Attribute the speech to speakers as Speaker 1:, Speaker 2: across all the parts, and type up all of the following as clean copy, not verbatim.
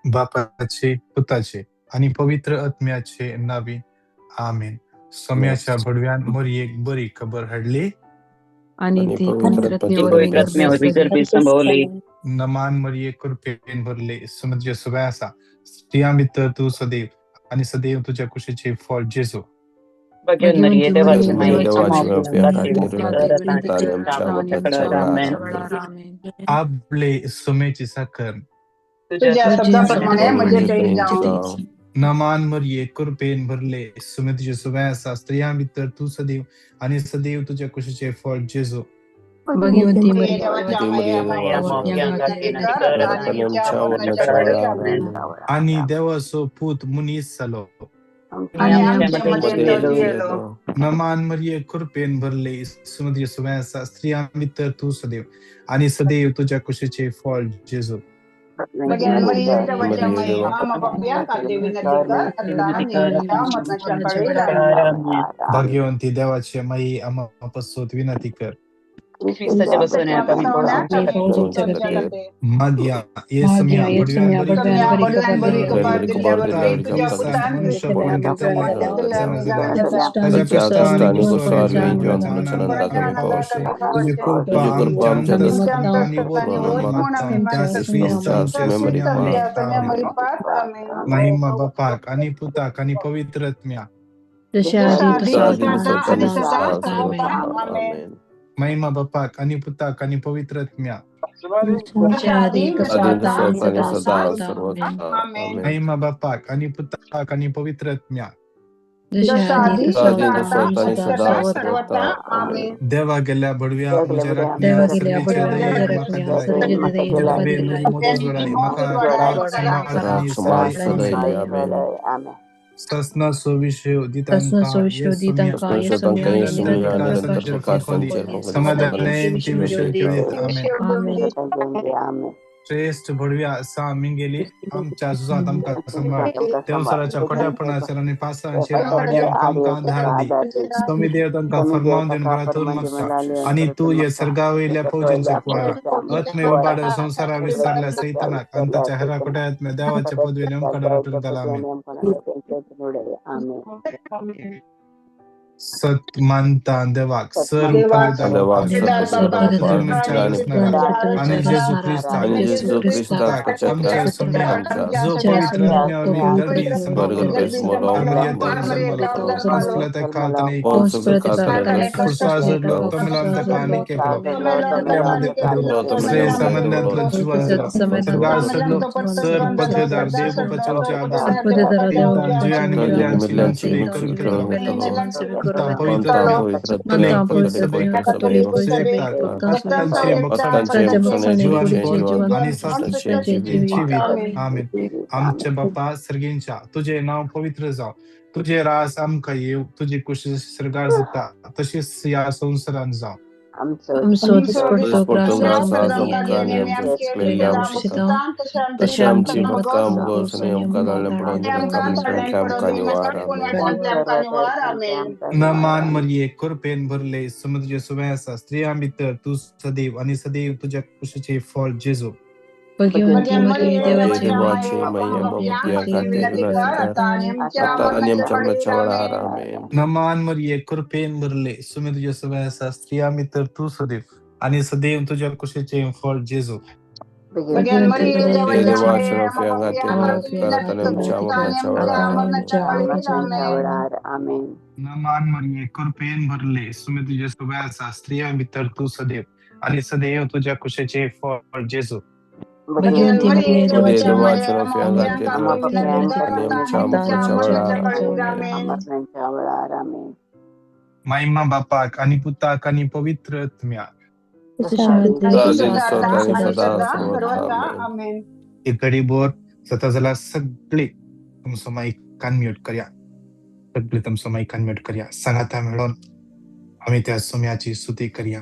Speaker 1: बापाचे, पुताचे आनी पवित्र आत्म्याचे नांवी, आमेन. सोम्याच्या भडव्यान मरयेक बरी खबर हाडली.
Speaker 2: आणि
Speaker 3: आणि
Speaker 2: ती
Speaker 3: पवित्र
Speaker 2: पवित्र
Speaker 3: आत्म्याच्या
Speaker 2: वरवीं
Speaker 4: पवित्र आत्म्या
Speaker 2: गर्भेत
Speaker 4: वरवीं
Speaker 2: जाली.
Speaker 4: गर्भेत संभवली.
Speaker 1: नमान मरिये, कृपेन भरले, सुमद्य सुव्या आसा, स्त्रियां भितर तूं सदैव आनी सदैव तुज्या कुशीचें फळ जेजू.
Speaker 4: भगवत मरिये,
Speaker 2: भगवंती
Speaker 4: देवाची
Speaker 2: मरिये,
Speaker 4: माये,
Speaker 2: देवाची
Speaker 4: आम्हा
Speaker 2: माये,
Speaker 4: खातीर
Speaker 2: आमच्या
Speaker 4: कर आता
Speaker 2: खातीर
Speaker 4: आणि
Speaker 2: विनंती
Speaker 4: आमच्या
Speaker 2: कर
Speaker 4: मरणाच्या
Speaker 2: आणि
Speaker 4: वेळार.
Speaker 2: आमच्या
Speaker 4: आमेन.
Speaker 2: वेळार. आमेन.
Speaker 1: आपले सुमेची साखर.
Speaker 4: तुझ्या
Speaker 5: तुझ्या
Speaker 2: तुझ्या
Speaker 5: शब्दाप्रमाणे म्हजे
Speaker 2: शब्दाप्रमाणे
Speaker 5: थंय
Speaker 2: म्हजे
Speaker 5: जावं.
Speaker 2: थंय.
Speaker 1: नमान मरिये, कृपेन भरले, सुमतीचे सुव्या आसा, स्त्रियां भितर तूं सदैव आनी सदैव तुज्या कुशीचें फळ जेजू.
Speaker 2: भगवंती
Speaker 5: मरिये,
Speaker 2: मरिये,
Speaker 5: देवाच्या माये,
Speaker 4: माये,
Speaker 5: आम्हा
Speaker 4: आम्हा
Speaker 5: खातीर
Speaker 4: खातीर
Speaker 5: कर
Speaker 4: कर
Speaker 5: आता
Speaker 4: आता
Speaker 5: आणि
Speaker 4: आणि
Speaker 5: आमच्या
Speaker 4: आमच्या
Speaker 5: मरणाच्या
Speaker 4: मरणाच्या
Speaker 5: वेळार.
Speaker 4: वेळार.
Speaker 5: आमेन.
Speaker 1: आनी देवाचो पूत मनीस जालो.
Speaker 5: आणि
Speaker 4: आणि
Speaker 5: आमच्या
Speaker 4: आमच्या
Speaker 5: मदें
Speaker 4: मदें
Speaker 5: तो
Speaker 4: जियेलो.
Speaker 5: जियेलो.
Speaker 1: नमान मरिये, कृपेन भरले, सुमतीचे सुव्या आसा, स्त्रियां भितर तूं सदैव आनी सदैव तुज्या कुशीचें फळ जेजू.
Speaker 5: भगवान मरिये, देवाच्या
Speaker 3: मरिये,
Speaker 5: माये,
Speaker 3: देवा
Speaker 5: आम्हा पापयां खातीर विनंती कर आता
Speaker 4: विनंती
Speaker 5: आणि
Speaker 4: कर
Speaker 5: आमच्या
Speaker 4: आता आणि
Speaker 5: मरणाच्या
Speaker 4: आमच्या
Speaker 5: वेळार.
Speaker 4: मरणाच्या वेळार. आमेन.
Speaker 1: भाग्यवंती देवाचे माई, आम्हा पासत विनंती कर.
Speaker 4: क्रिस्ताच्या बसवण्यात
Speaker 5: क्रिस्ताच्या
Speaker 4: आम्ही
Speaker 5: बसवण्यात
Speaker 4: आमच्या
Speaker 5: आमी
Speaker 4: खातीर.
Speaker 5: तुमच्या
Speaker 2: खातीर.
Speaker 5: खातीर.
Speaker 1: मागया
Speaker 2: मागया
Speaker 1: येसम्या
Speaker 2: येसम्या
Speaker 1: बडव्यान बरी
Speaker 2: बडव्यान
Speaker 5: सोम्या
Speaker 2: बरी
Speaker 5: बडव्यान
Speaker 2: खबर
Speaker 5: बरी
Speaker 2: दिल्ल्या
Speaker 5: खबर
Speaker 1: दिल्ल्या
Speaker 5: दिल्ल्या
Speaker 1: वरवीं
Speaker 5: वरवीं तुझ्या
Speaker 1: तुझ्या
Speaker 5: पुतान
Speaker 1: पुतान
Speaker 5: क्रिस्तान
Speaker 1: मनुष्यपण घेतलेल्या
Speaker 5: घेतलेल्या
Speaker 1: समजल्या.
Speaker 5: समजल्या.
Speaker 1: ताज्या
Speaker 3: ताच्या
Speaker 1: कश्टां आनी
Speaker 3: कश्टांनी
Speaker 1: कुसवार
Speaker 3: कुसवार
Speaker 1: जिवन
Speaker 3: जिवन
Speaker 1: मरणाच्या
Speaker 3: मरणाच्या
Speaker 1: आनंदाक
Speaker 3: आनंदाक
Speaker 1: आमी
Speaker 3: आमी
Speaker 1: पावशे.
Speaker 3: पावशे.
Speaker 1: तुजी कृपा
Speaker 3: तुजी
Speaker 1: आमच्या
Speaker 3: कृपा आमच्या
Speaker 1: अंतस्कर्णांनी वत
Speaker 5: अंतस्कर्णांनी
Speaker 1: म्हूण
Speaker 5: वत
Speaker 1: आमी
Speaker 5: म्हूण
Speaker 1: मागता
Speaker 5: आमी
Speaker 1: आमच्या
Speaker 5: मागता.
Speaker 1: क्रिस्त आमच्या
Speaker 3: सुम्या
Speaker 1: सुम्या
Speaker 5: क्रिस्त आमच्या
Speaker 1: मरिता.
Speaker 5: सुम्या
Speaker 1: आमेन.
Speaker 5: मरिपात. आमेन.
Speaker 1: महिमा बापाक आनी पुताक आनी पवित्र आत्म्याक.
Speaker 2: जशें
Speaker 5: जशें
Speaker 2: आदी
Speaker 5: आदी
Speaker 2: तसो
Speaker 5: तसो
Speaker 2: आतां
Speaker 5: आतां
Speaker 2: आनी
Speaker 5: आनी
Speaker 2: सदां
Speaker 5: सदां
Speaker 2: सर्वदा.
Speaker 5: सर्वदा.
Speaker 2: आमेन.
Speaker 5: आमेन.
Speaker 1: महिमा बापाक आनी पुताक आनी पवित्र आत्म्याक.
Speaker 2: जशें
Speaker 5: जशें
Speaker 2: आदी
Speaker 5: आदी
Speaker 2: तसो
Speaker 5: तसो
Speaker 3: आदी
Speaker 2: आतां
Speaker 5: आतां
Speaker 3: तसो
Speaker 2: आनी
Speaker 3: आतां आनी
Speaker 2: सदां
Speaker 3: सदां
Speaker 2: सर्वदा.
Speaker 3: सर्वदा.
Speaker 2: आमेन.
Speaker 5: आमेन.
Speaker 3: आमेन.
Speaker 1: महिमा बापाक आनी पुताक आनी पवित्र आत्म्याक.
Speaker 2: जशें
Speaker 5: जशें
Speaker 2: आदी
Speaker 5: आदी
Speaker 2: तसो
Speaker 5: तसो
Speaker 3: आदी
Speaker 2: आतां
Speaker 3: तसो
Speaker 5: आतां
Speaker 2: आनी
Speaker 3: आतां आनी
Speaker 5: आनी
Speaker 2: सदां
Speaker 3: सदां
Speaker 5: सदां
Speaker 2: सर्वदा.
Speaker 3: सर्वदा.
Speaker 5: सर्वदा.
Speaker 3: आमेन.
Speaker 5: आमेन.
Speaker 1: देवा गेल्या बडव्या म्हज्या
Speaker 2: देवा
Speaker 1: राखण्या
Speaker 2: गेल्या
Speaker 1: सर्वेचे
Speaker 2: बडव्या
Speaker 1: दयेन
Speaker 2: म्हज्या
Speaker 1: म्हाका
Speaker 2: राखण्या
Speaker 1: दिलाय.
Speaker 2: सर्वेचे दयेन
Speaker 1: तुजे
Speaker 2: म्हाका
Speaker 1: कृपेन
Speaker 2: दिलाय.
Speaker 1: म्हजी मोत जोडाय, म्हाका राख सांबाळ
Speaker 3: राख
Speaker 1: आनी
Speaker 3: सांबाळ
Speaker 1: सदाय. आमेन.
Speaker 3: सदाय. आमेन.
Speaker 1: सस्नाचो विशय
Speaker 2: तसनाचो
Speaker 1: दितांकां
Speaker 2: विशय
Speaker 1: येसम्या
Speaker 2: दितांकां
Speaker 3: तसो
Speaker 2: येसम्या
Speaker 3: तांकां
Speaker 2: आनी
Speaker 1: निरंतर
Speaker 3: येसम्या
Speaker 2: निरंतर
Speaker 1: प्रकाश
Speaker 3: निरंतर
Speaker 2: प्रकाश
Speaker 1: संचेर
Speaker 3: प्रकाश
Speaker 1: फंकोदी
Speaker 3: संचेर फंकोदी
Speaker 1: समाधानायेन
Speaker 3: समाधानायेन
Speaker 1: ती
Speaker 3: ती
Speaker 1: विशय
Speaker 3: विशय
Speaker 1: घेवंदी.
Speaker 3: घेवंदी.
Speaker 1: आमेन.
Speaker 2: आमेन.
Speaker 1: श्रेष्ठ भडव्या सा मिंगेली, आमच्या झुजांत आमकां सांबाळ. देवसराच्या खोट्यापणाचेर आनी पासांचेर आडी आमकां आमकां आधार दी. स्वामी देव तांकां फरमावन दिवन घरातून मागता आनी तूं ये सर्गावयल्या फौजांच्या कुळारा आत्मे उबाड संवसारा विसरल्या सैतानाक आनी ताच्या हेरा खोट्या आत्म्या देवाच्या पदवेन आमकां रटून घाला. आमेन. सत मानता देवाक सर
Speaker 5: देवाक
Speaker 1: पदवीदार
Speaker 3: देवाक
Speaker 1: बापाक
Speaker 5: पदवीदार
Speaker 3: सर
Speaker 5: बापाक
Speaker 3: पदवीदार
Speaker 1: मनशां
Speaker 3: आणि
Speaker 1: रचणाराक आणि जेजू क्रिस्ताक
Speaker 3: आणि जेजू
Speaker 1: पुताक
Speaker 3: क्रिस्ताक
Speaker 1: आमच्या सोम्या
Speaker 3: आमच्या
Speaker 1: जो पवित्र आत्म्यावरवीं गर्भीन संभवलो
Speaker 3: गर्भीन संभवलो,
Speaker 1: मरियेंत जन्मलो, पंचकुला कालताने कुर्सा जोडलो, तमिळांत आनी केपलो, आपल्यामध्ये देवलो, श्रेय समन्यांतलो जीवन दिलो, सर्गार सोडलो, सर पदवीदार देव बापाच्या उजव्या बसलो, पितान जुया आणि मिल्यांची मनसुबी करून घेतलो, पिता पवित्र आत्म्या, कथोलिक पवित्र सभेक सुयेकतात, आत्तांचे बक्षाणे, जीवन आणि शाश्वत जीवित. आमेन. आमचे बापा सर्गींच्या, तुझे नाव पवित्र जाव, तुझे रास आमकां येवं, तुजी कुशी स्वर्गार जाता तशीच ह्या संवसारांत जावं.
Speaker 2: आमचो दिसपडतो ग्रास
Speaker 3: ग्रास
Speaker 2: आमकां
Speaker 3: आज
Speaker 2: दी
Speaker 3: आमकां
Speaker 2: आनी
Speaker 3: आनी
Speaker 2: आमी
Speaker 3: आमच्या
Speaker 2: चुकलेल्या
Speaker 3: चुकलेल्या
Speaker 2: शितां
Speaker 3: तशें
Speaker 2: तशें
Speaker 3: आमची
Speaker 2: आमची
Speaker 3: भक्तां
Speaker 2: भक्तां
Speaker 3: मुगोवसनी आमकां दाळ्ळे पडून दिनाका, आमकां निवार. आमेन.
Speaker 1: नमान मरिये, कृपेन भरले, समुद्र सुवे आसा, स्त्रियां भितर तूं सदैव आनी सदैव तुज्या कुशीचें फळ जेजू.
Speaker 2: भगवंती मरिये, देवाची
Speaker 3: देवाची माई, आमच्या खातीर विनंती कर आता आनी आमच्या मरणाच्या वेळार. आमेन.
Speaker 1: नमान मरिये, कृपेन भरले, समुद्र सुवे आसा, स्त्रियां भितर तूं सदैव आनी सदैव तुज्या कुशीचें फळ जेजू.
Speaker 2: भगवंती मरिये,
Speaker 3: देवाची
Speaker 2: देवाची
Speaker 3: माफिया खातीर विनंती कर आता आनी आमच्या मरणाच्या वेळार. आमेन.
Speaker 1: नमान मरिये, कृपेन भरले, समुद्र सुवे आसा, स्त्रियां भितर तूं सदैव आनी सदैव तुज्या कुशीचें फळ जेजू.
Speaker 2: भगवंती मरिये, देवाची
Speaker 3: देवाची माफिया खातीर विनंती कर आनी आमच्या मरणाच्या वेळार. आमेन.
Speaker 1: महिमा बापाक आनी पुताक आनी पवित्र आत्म्याक.
Speaker 2: तशें आदी
Speaker 3: आदी
Speaker 2: तसो
Speaker 3: तसो
Speaker 2: आतां
Speaker 3: आतां आनी
Speaker 2: आनी
Speaker 3: सदां
Speaker 2: सदां
Speaker 3: सर्वदा. आमेन.
Speaker 1: एक घडीभर जाता जाल्यार सगळी तुमचो मायक अनम्यूट करया, सगळी तुमचो मायक अनम्यूट करया. सांगाता मेळोन आमी त्या सोम्याची स्तुती करया.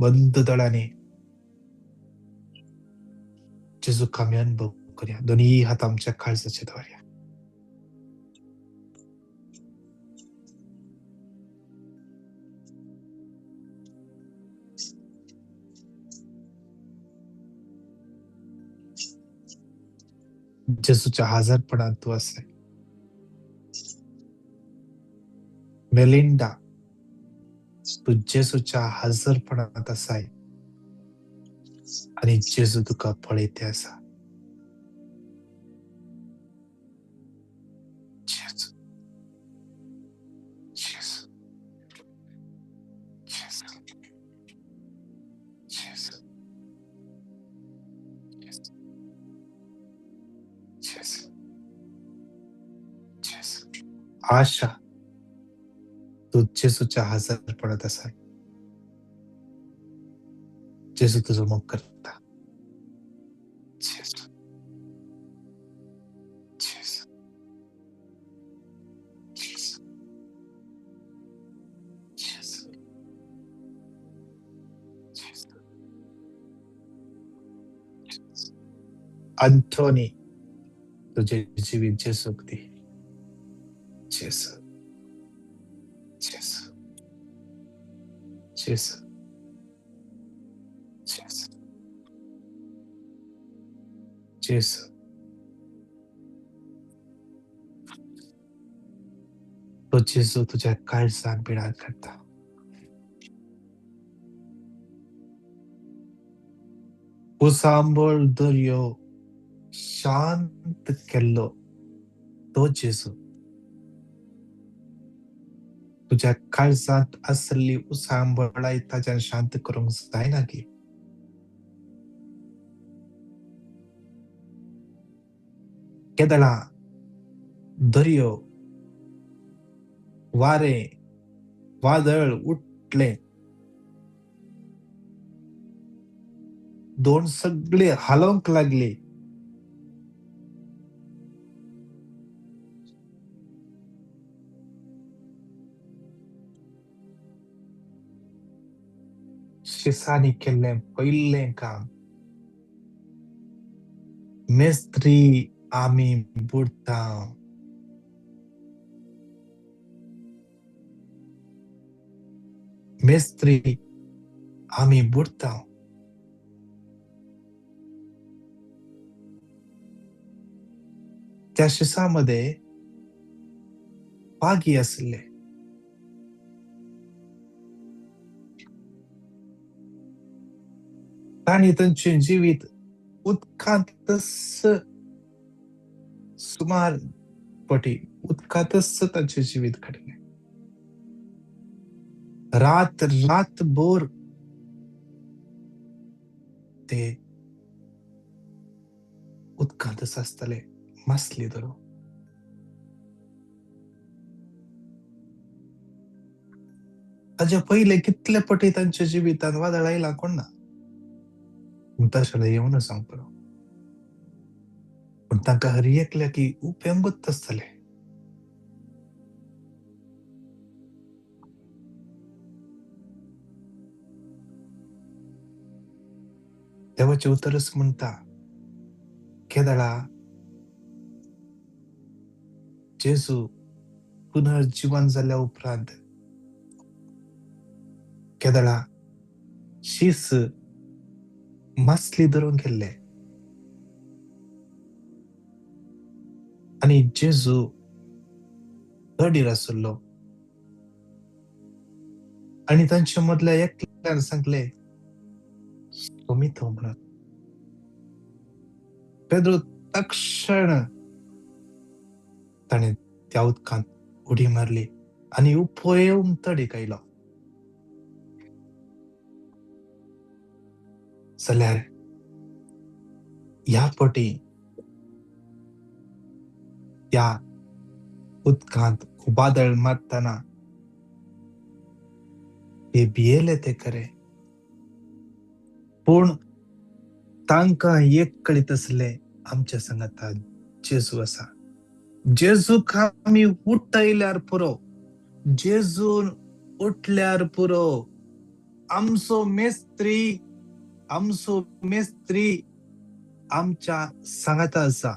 Speaker 1: बंद दोळ्यांनी जेजूक आमी अनुभव करूया. दोनूय हात आमच्या काळजाचेर दवरया. जेजूच्या हजरपणांत तूं आसाय. मेलिंडा, तूं जेजूच्या हजरपणांत आसाय आनी जेजू तुका पळयते आसा. जेजू, जेजू, जेजू, जेजू, जेजू, जेजू. आशा, तूं जेजूच्या हजरपणांत आसाय. जेजू तुजो मोग करता. जेजू, जेजू, जेजू, जेजू, जेजू. अंथोनी, तुझे जिवीत जेजूक दी. जेजू, जेजू, जेजू, जेजू, जेजू. तो जेजू तुझ्या काळजाक बिडार करता. उसांबळ दर्यो शांत केल्लो तो जेजू तुझ्या काळजांत आसली उसांबळाय ताज्यान शांत करूंक जायना की? केदळा दर्यो, वारें, वादळ उठलें, दोन सगळे हालोवंक लागले. शिसांनी केल्लें पयलें काम, मेस्त्री आमी बुडटा. मेस्त्री आमी बुडटा. त्या शिसामध्ये पागी आसले. तांणी तांचें जिवीत उदकांतच सुमार पटी उदकांतच तांचें जिवीत काडलें. रात रातभर ते उदकांतच आसताले, मासली धरून. ताज्या पयले कितले पटी तांच्या जिवितांत वादळ आयलां कोण ना, तशें येवना सांगपा. पूण तांकां हर एकल्याक उपेंगूच आसताले. देवाचें उतरच म्हणटा, केदळा जेजू पुनर्जिवन जाल्या उपरांत केदळा शीस मासली धरून गेल्ले आनी जेजू तडीर आसलो आनी तांच्या मदल्या एकल्यान सांगले, सोमितो म्हणून. पेद्रो तक्षण ताणें त्या उदकांत उडी मारली आनी उपयेवन तडीक आयलो. जाल्यार ह्या पटी त्या उदकांत वादळ मारतना ते भियेले ते खरे, पूण तांकां एक कळीत आसलें, आमच्या सांगाता जेजू आसा. जेजूक आमी उठयल्यार पुरो, जेजून उठल्यार पुरो, आमचो मेस्त्री, आमचो मेस्त्री आमच्या सांगाता आसा,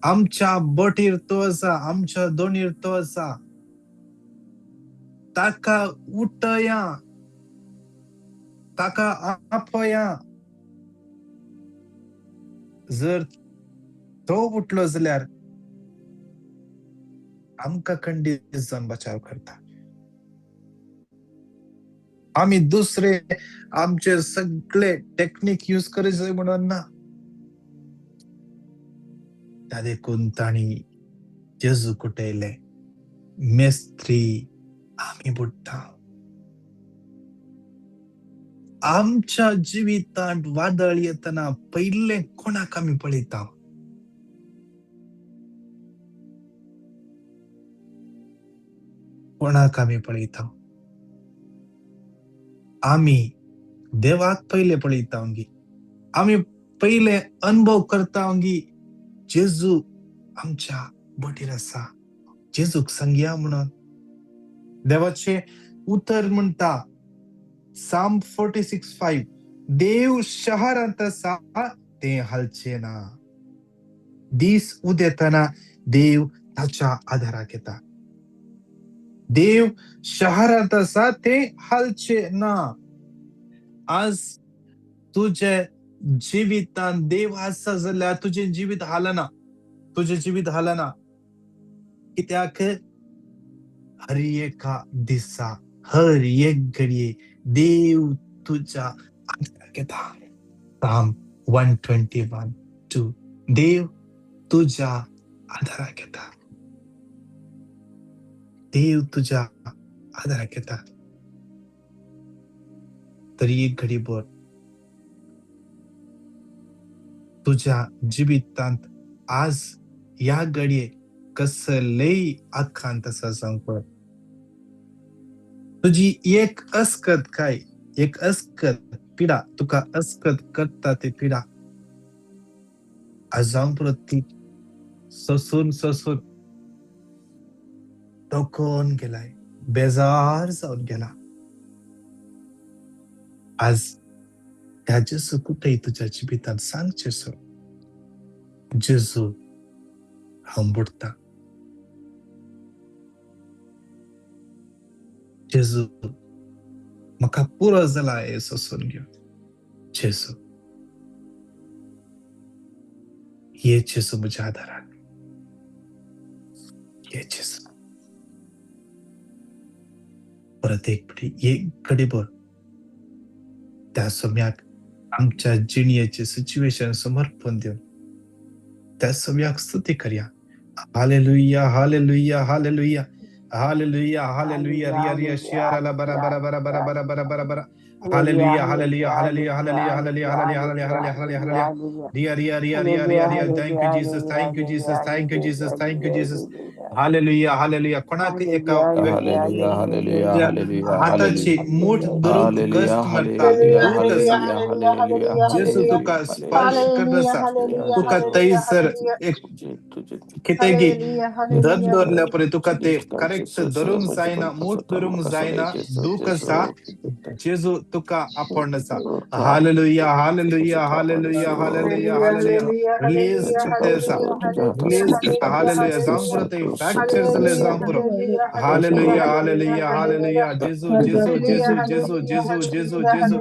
Speaker 1: आमच्या बोटीर तो आसा, आमच्या दोणीर तो आसा. ताका उठया, ताका आपोया. जर तो उठलो जाल्यार आमकां खंडीत जावन बचाव करता. आमी दुसरे आमचे सगळे टेक्नीक यूज करीत जाय म्हणून ना. त्या देखून तांणी जेजू कुटयले, मेस्त्री आमी बुडटा. आमच्या जिवितांत वादळ येतना पयलें कोणाक आमी पळयता? कोणाक आमी पळयता? आमी देवाक पयले पळयता गी, आमी पयले अनुभव करता गी जेजू आमच्या बोटीर आसा, जेजूक सांगया म्हणून. देवाचे उतर म्हणटा Psalm 46:5, देव शहरांत आसा तें हालचें ना. दीस उदेतना देव ताच्या आदाराक येता. देव शहरांत आसा तें हालचें ना. आज तुजे जिवितान देव आसा जाल्यार तुजें जिवीत हालना, तुजें जिवीत हालना. कित्याक हर एका दिसा, हर एक घडये देव तुज्या आदाराक येता. Psalm 121:2, देव तुज्या आदाराक येता, देव तुज्या आदाराक येता. तरी एक घडी भर तुज्या जिवितांत आज ह्या घडये कसलेय आखांत आसा जावंक पळय, तुजी एक अस्कत काय, एक अस्कत पिडा तुका अस्कत करता ती पिडा आज जावंक पुरो, ती सोसून सोसून थकून गेलाय, बेजार जावन गेला. आज त्या जेजू कुठेय तुज्या जिवितांत सांग जेजू, जेजू हांव बुडटा, जेजू म्हाका पुरो जाला हें सोसून घेवन, जेजू ये, जेजू म्हज्या आदाराक ये जेजू. परत एक पिढी एक घडीभर त्या सम्याक आमच्या जिणयेचे सिच्युएशन समर्पण दिवन त्या सम्याक स्तुती करया. Hallelujah, hallelujah, hallelujah, hallelujah, hallelujah. Riya Riya शियाराला बरा बरा बरा बरा बरा बरा बरा बरा. Hallelujah, hallelujah, hallelujah, hallelujah, hallelujah, hallelujah, hallelujah, hallelujah, hallelujah. Riya Riya Riya Riya Riya Riya. Thank you Jesus, thank you Jesus, thank you Jesus, thank you Jesus. Hallelujah, hallelujah. कोणाक एका
Speaker 3: hallelujah, hallelujah, hallelujah,
Speaker 1: हाताची मूठ धरून
Speaker 3: hallelujah,
Speaker 1: गस्त मारता,
Speaker 3: hallelujah,
Speaker 1: दूत आसा.
Speaker 3: Hallelujah, hallelujah,
Speaker 1: जेजू तुका स्पर्श करत आसा, तुका थंयसर एक कितें की धर दवरल्या पळय तुका ते करेक्ट धरूंक जायना, मूठ धरूंक जायना, दूख आसा, जेजू तुका आपोवन आसा. Hallelujah, hallelujah, hallelujah, hallelujah, hallelujah. Release करता आसा, रिलीज करता. हालेलुया. जावंक पुरो थंय फ्रॅक्चर जालें जावंक पुरो. Hallelujah, hallelujah, hallelujah. जेजू, जेजू, जेजू, जेजू, जेजू, जेजू, जेजू.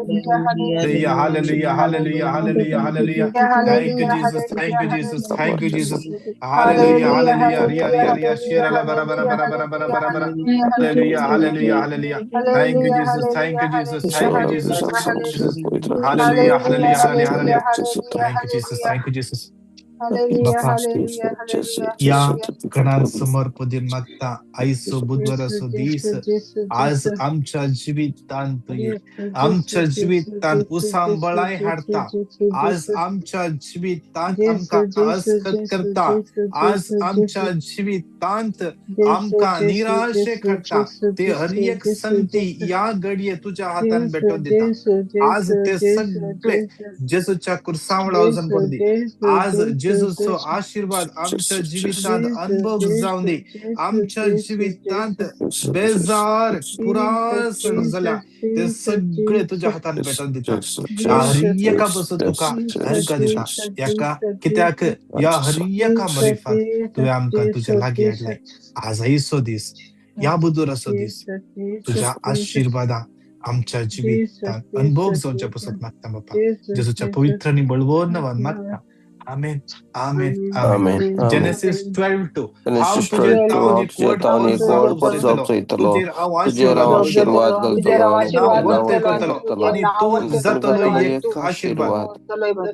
Speaker 1: Hallelujah, hallelujah, hallelujah, hallelujah, hallelujah. Thank you Jesus, thank you Jesus, thank you Jesus. Hallelujah, hallelujah. Riya Riya Riya शेराला बरा बरा बरा बरा बरा बरा बरा. Hallelujah, hallelujah, hallelujah. Thank you Jesus, thank you Jesus, thank you Jesus, thank you Jesus. Hallelujah, hallelujah, hallelujah, hallelujah. Thank you Jesus, thank you Jesus. बापा या कणान समोर पदीन मागता आयचो बुधवाराचो दीस आज आमच्या जिवितांत ये, आमच्या जिवितांत उसांबळाय हाडता, आज आमच्या जिवितांत आमकां अस्कत करता, आज आमच्या जिवितांत आमकां निराशेक हाडटा, ते हर एक संती ह्या घडये तुज्या हातान भेटोवन दिता. आज ते सगळे जेजूच्या कुर्सावळा वचून पडूं दी. आज जेजूचो आशीर्वाद आमच्या जिवितांत अनुभव जावं दी. आमच्या जिवितांत बेजार पुरासण जाल्या ते सगळे तुज्या हातान भेटोवन दिता. हर एका पासून तुका हरका दिता एका, कित्याक ह्या हर एका मरिफात तुवें आमकां तुज्या लागीं हाडलाय. आज आयचो दीस, ह्या बुधवाराचो दीस, तुज्या आशिर्वादा आमच्या जिवितांत अनुभव जावच्या पासत मागता बापा, जेजूच्या पवित्र आनी बळवंत नांवान मागता. आमेन, आमेन, आमेन. जेनेसिस 12:2, हांव तुजेर तावन एक व्हड परत जावप चोयतलो, तुजेर हांव आशिर्वाद घालतलो, नांव वर्ते करतलो आनी तूं जातलो एक आशिर्वाद.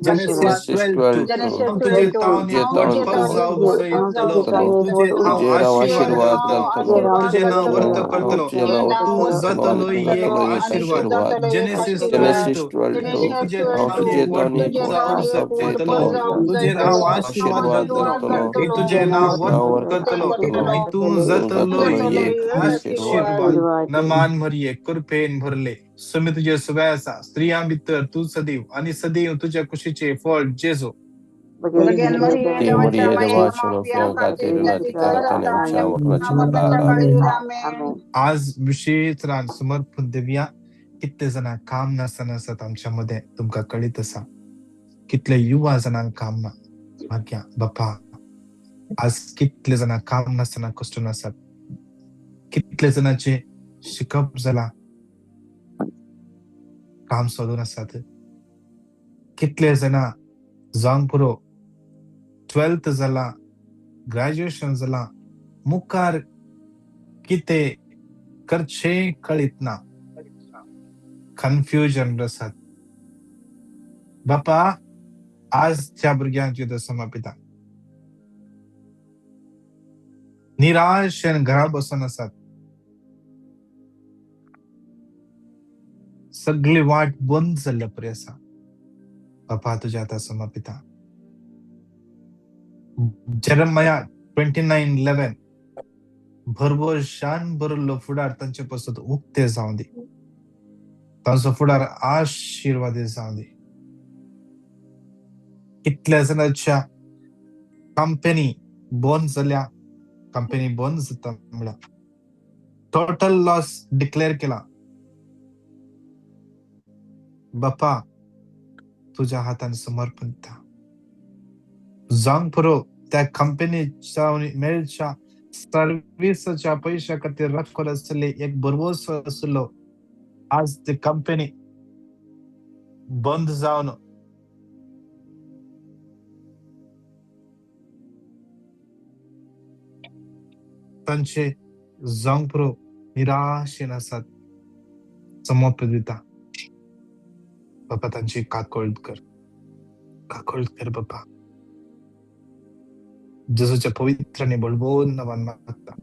Speaker 1: जेनेसिस 12:2, हांव तुजेर तावन एक व्हड परत जावप चोयतलो, तुजेर हांव आशिर्वाद घालतलो, तुजें नांव वर्त करतलो, तूं जातलो एक आशिर्वाद. जेनेसिस 12:2, तुजेर तावन एक व्हड जावप चोयतलो, तुजेर हांव आशिर्वाद घालतलो, तुजें नांव वर्त करतलो आनी तूं जातलो एक आशिर्वाद. नमान मरिये, कृपेन भरले, स्वामी तुजे सुवे आसा, स्त्रियां भितर तूं सदैव आनी सदैव तुज्या कुशीचें फळ जेजू. आज विशेष रान समर्पण देवया. कितले जाणां काम नासतना आसात आमच्या मदें तुमकां कळीत आसा. कितले युवा जाणांक काम ना भाग्या बापा, आज कितले जाणां काम नासतना कश्टून आसात. कितले जाणांचे शिकप जाला, काम सोदून आसात. कितले जाणां जावंक पुरो 12th जाला, ग्रॅज्युएशन जाला, मुखार कितें करचें कळीत ना, कन्फ्युजन आसात. बापा आज त्या भुरग्यांक तुजें समर्पिता. निराशेन घरा बसून आसात, सगळी वाट बंद जाल्ल्या परी आसा. बापा तुज्या हाता समर्पिता. जेरमाया 29:11, भरभरशान भरिल्लो फुडार तांचे पासत उक्ते जावं दी, तांचो फुडार आशिर्वादी जावं दी. कितल्या जाणांच्या कंपनी बंद जाल्या, कंपनी बंद जाता म्हळ्यार टोटल लॉस डिक्लेअर केला. बापा तुज्या हातान समर्पण दिता. जावंक पुरो त्या कंपनीच्या मेळच्या सर्विसाच्या पयशा खातीर राखोल आसले एक भरवसो आसलो, आज ती कंपनी बंद जावन तांचे जावंक पुरो निराशेन आसात. समर्पण दिता बापा, तांची काकळत कर, काकळत कर बापा. जेजूच्या पवित्र आनी बळवंत नांवान मागता.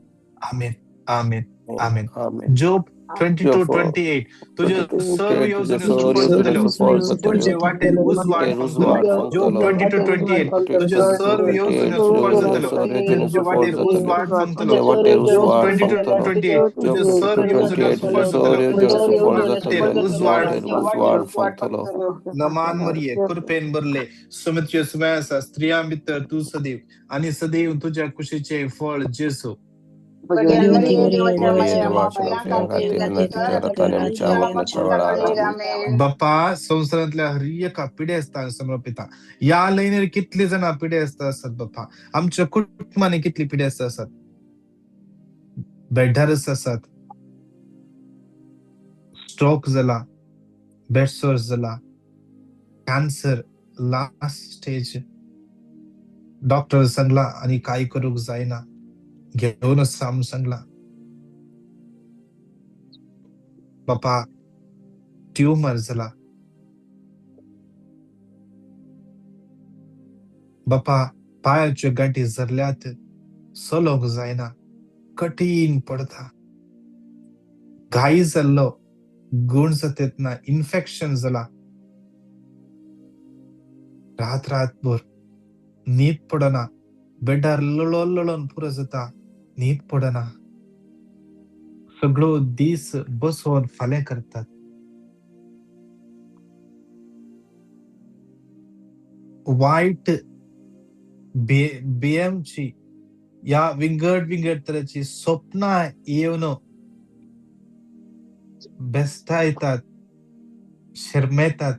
Speaker 1: आमेन, आमेन, आमेन. जोब 22:28, तुज्यो सर्व येवजण्यो सुफळ जातल्यो, तुजे वाटेर उजवाड फांकतलो. जोब 22:28, तुज्यो सर्व येवजण्यो सुफळ जातल्यो, तुजे वाटेर उजवाड फांकतलो. जोब 22:28, तुज्यो सर्व येवजण्यो सुफळ जातल्यो, तुजे वाटेर उजवाड फांकतलो. नमान मरिये, कृपेन भरले, स्वामी तुजे सुवे आसा, स्त्रियां भितर तूं सदैव आनी सदैव तुज्या कुशीचें फळ जेजू. बापा संवसारांतल्या हर एका पिडेस्तांक समर्पिता. ह्या लायनीर कितली जाणां पिडेस्त आसात बापा, आमच्या कुटुंबांनी कितली पिडेस्त आसात, बेड्डारच आसात, स्ट्रोक जाला, बेडसोर जाला, कॅन्सर लास्ट स्टेज, डॉक्टर सांगला आनी कांय करूंक जायना, घेवन आसा म्हूण सांगला. बापा ट्युमर जाला बापा, पांयाच्यो गांठी झरल्यात, चलोवंक जायना, कठीण पडता, घाई जाल्लो, गूण जाता ना, इन्फेक्शन जाला, रात रातभर न्हीद पडना, बेडार लळोन लळोन पुरो जाता, न्हीद पडना, सगळो दीस बसोन फाल्यां करतात. वायट भियेवची ह्या विंगड विंगड तरेची स्वप्नां येवन बेस्तायतात, शर्मेतात.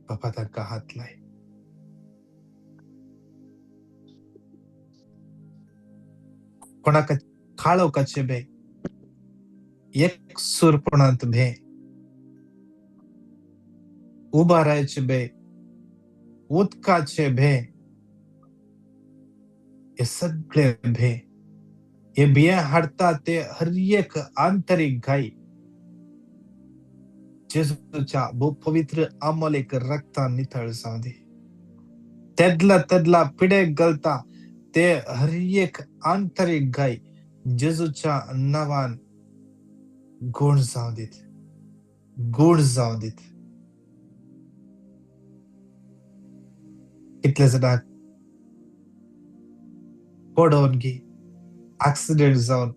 Speaker 1: बाबा तांकां हात लाय. कोणाक काळोखाचे भे, एकसूरपणांत भे, उबारायचे भे, उदकाचे भे, हे सगळे भे, हे भिये हाडटा ते हर एक आंतरीक घाई जेजूच्या भोव पवित्र अमोलीक रक्तान नितळ जावं दी. तेदला तेदला पिडेक घालता ते हर एक आंतरीक घाई जेजूच्या नांवान गूण जावं दीत, गूण जावं दीत. कितले जाणांक पडोवन गी एक्सिडेंट जावन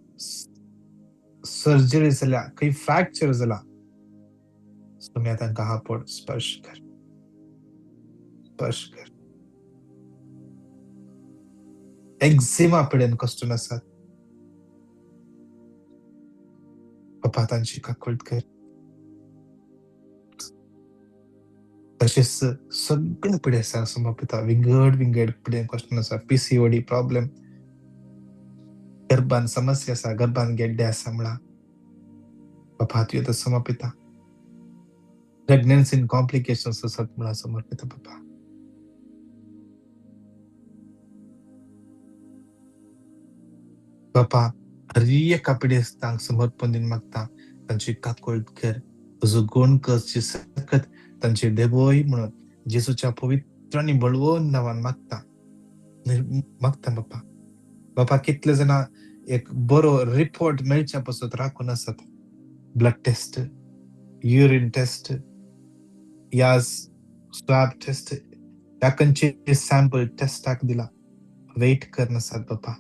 Speaker 1: सर्जरी जाल्या, खंय फ्रॅक्चर जाला, तुमी तांकां हापोड स्पर्श कर, स्पर्श कर. एक्झिमा पिडेन कश्टून आसात, बाबा तांची काकूळट कर. तशेंच सगळे पिडे आसा समर्पिता, विंगड विंगड पिडेन कश्टून आसा, PCOD problem, गर्भान समस्या आसा, गर्भान गेड्डे आसा म्हणा, बाबा तूं आतां समर्पिता. प्रेग्नन्सीन कॉम्प्लिकेशन्स आसात म्हणा समर्पिता बाबा. बाबा हर एका पिडेस्तांक समर्पण दिवन मागता, तांची काकूळट कर, तुजो गूण करची सकत तांचे देवय म्हणून जेजूच्या पवित्र आनी बळवंत नांवान मागता, मागता बाबा. बाबा कितले जाणां एक बरो रिपोर्ट मेळच्या पासत राखून आसात, ब्लड टेस्ट, युरीन टेस्ट, या स्वॅब टेस्ट, ह्या खंयचे सॅम्पल टेस्टाक दिला, वेट करनासात बाबा.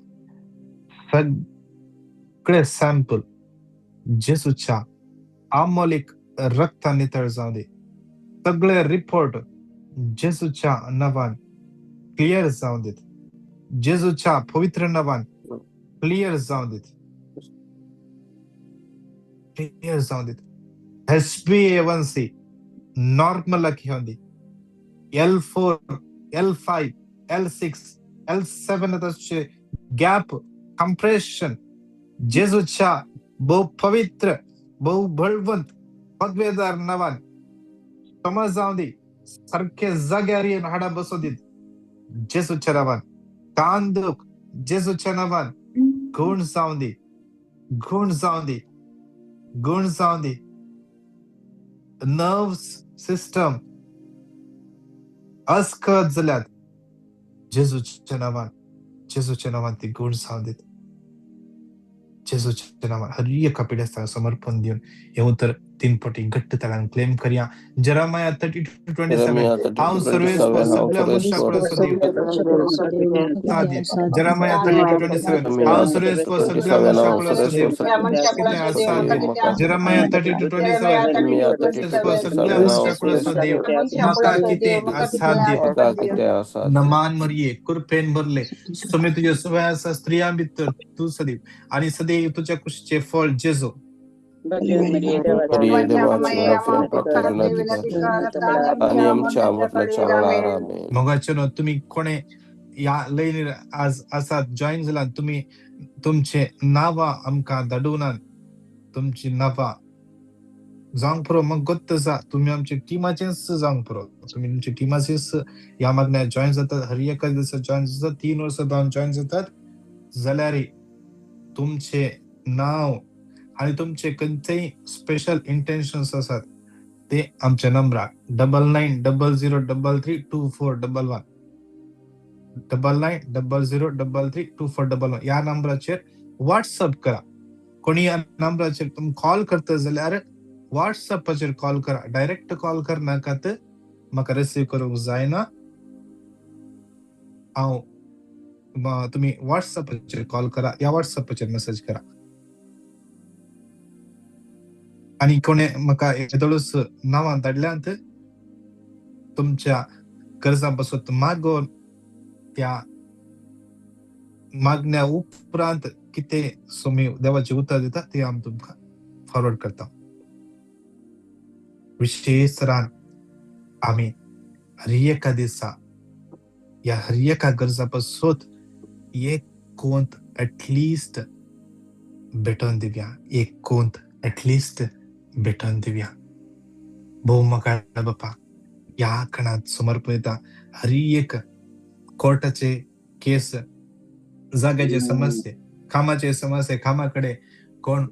Speaker 1: सगळे सॅम्पल जेजूच्या आमोलीक रक्तान नितळ जावं दी. सगळे रिपोर्ट जेजूच्या नांवान क्लियर जावं दीत, जेजूच्या पवित्र नांवान क्लियर जावं दीत, क्लियर जावं दीत. HbA1c normal घेवन दी. L4, L5, L6, L7 तशे गॅप कंप्रेशन जेजूच्या भोव पवित्र भोव बळवंत पदवेदार नांवान समज जावं दी. सारखे जाग्यार येवन हाडां बसों दीत जेजूच्या नांवान. कान दूख जेजूच्या नांवान गूण जावं दी, गूण जावं दी, गूण जावं दी. नर्व सिस्टम अस्कत जाल्यात जेजूच्या नांवान, जेजूच्या नांवान ती गूण जावं दीत. जेजूच्या नांवान हर एका पिडेस्ताक समर्पण दिवन हें उतर तीन फावटी घट्ट ताळ्यान क्लेम करया. जेरेमाया 32:27, हांव सर्वेस्पर सगळ्या मनशाक सदैव जेरेमाया 32:27, हांव सर्वेस्पर सगळ्या मनशाक सदैव कितें आसा. जेरेमाया 32:27, सगळ्या मनशाक सदैव म्हाका कितें असाध्य. नमान मरये कृपेन भरले, स्वामी तुजे सवय आसा स्त्रियां भितर तूं सदैव आनी सदैव तुज्या कुशीचें फळ जेजू. मोगाचे न्हू तुमी कोणे ह्या लयनीर आज आसात जॉयन जाला, तुमी तुमचे नांवां आमकां धाडूनात, तुमची नांवां जावंक पुरो. म्हाका गोत्त आसा तुमी आमच्या टिमाचेच जावंक पुरो, तुमी तुमच्या टिमाचेच ह्या मागण्या जॉयन जातात, हर एका दिसा जॉयन जातात, 3 वर्सां जावन जॉयन जातात जाल्यार तुमचे नांव आनी तुमचे खंयचेय स्पेशल इंटेन्शन्स आसात ते आमच्या नंबराक 9900332411, 9900332411 ह्या नंबराचेर व्हॉट्सअप करा. कोणी ह्या नंबराचेर तुमी कॉल करता जाल्यार व्हॉट्सअपाचेर कॉल करा, डायरेक्ट कॉल करनाकात, म्हाका रिसीव करूंक जायना. हांव तुमी व्हॉट्सअपाचेर कॉल करा या व्हॉट्सअपाचेर मेसेज करा. आनी कोणे म्हाका येदोळूच नांवां धाडल्यांत, तुमच्या गरजां पासून मागोवन त्या मागण्या उपरांत कितें सुमी देवाची उतर दिता ती आमी तुमकां फॉरवर्ड करता. विशेष तरान आमी हर एका दिसा ह्या हर एका गरजा पासून एक कोंत एटलिस्ट भेटोवन दिवया, एक कोंत एटलिस्ट भेटोवन दिवया. भोव म्हाका बापा ह्या खणांत समर्पण हर एक कोर्टाचे केस, जाग्याचे समस्ये, कामाचे समस्ये, कामा कडेन कोण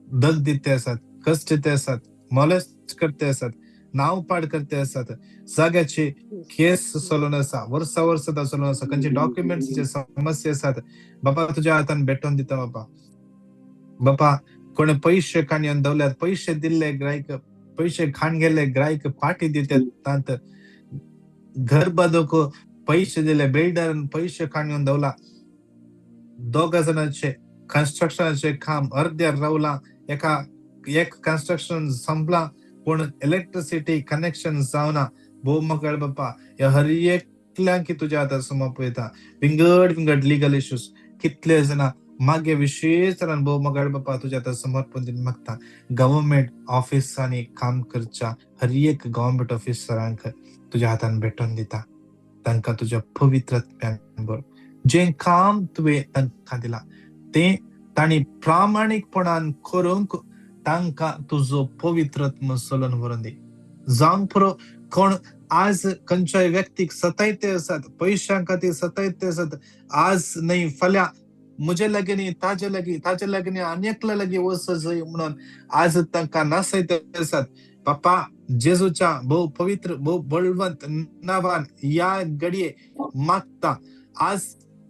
Speaker 1: दग दिते आसात, कश्ट दिते आसात, मॉलेस्ट करते आसात, नांव पाड करते आसात, जाग्याची केस चलून आसा, वर्सा वर्सा चलून आसा, खंयचे डॉक्युमेंट्सचे समस्या आसात बाबा तुज्या हातान भेटोवन दिता बाबा. बाबा कोणे पयशे काणयेन दवरल्यात, पयशे दिल्ले ग्रायक, पयशे खाण गेल्ले ग्रायक पाटी दितात, घर बांदूंक पयशे दिले बिल्डरान पयशे काणयेन दवरला, दोगा जाणांचे कन्स्ट्रक्शनाचें काम अर्द्यार रावलां, एका एक कन्स्ट्रक्शन संपलां पूण इलेक्ट्रिसिटी कनेक्शन जावना. भोव मकाळ बापा ह्या हर एकल्यांक तुज्या हातार समर्पयता. विंगड विंगड लिगल इश्यूज कितले जाणां मागे विशेष तरान भोव मकाळ बापा तुज्या हातार समर्पण दिवन मागता. गव्हर्मेंट ऑफिसांनी काम करच्या हर एक गव्हर्मेंट ऑफिसरांक तुज्या हातान भेटोवन दिता. तांकां तुज्या पवित्र आत्म्यान भर, जें काम तुवें तांकां दिलां तें तांणी प्रामाणीकपणान करूंक तांकां तुजो पवित्र आत्मो चलोवन व्हरून दी. जावंक पुरो कोण आज खंयच्याय व्यक्तीक सतायते आसात, पयशां खातीर सतायते आसात, आज न्हय फाल्यां म्हजे लागीं न्ही ताजे लागीं, ताजे लागीं न्ही आनी एकल्या लागीं वच जंय म्हणून आज तांकां नासयते आसात. बापा जेजूच्या भोव पवित्र भोव बळवंत नांवान ह्या घडये मागता आज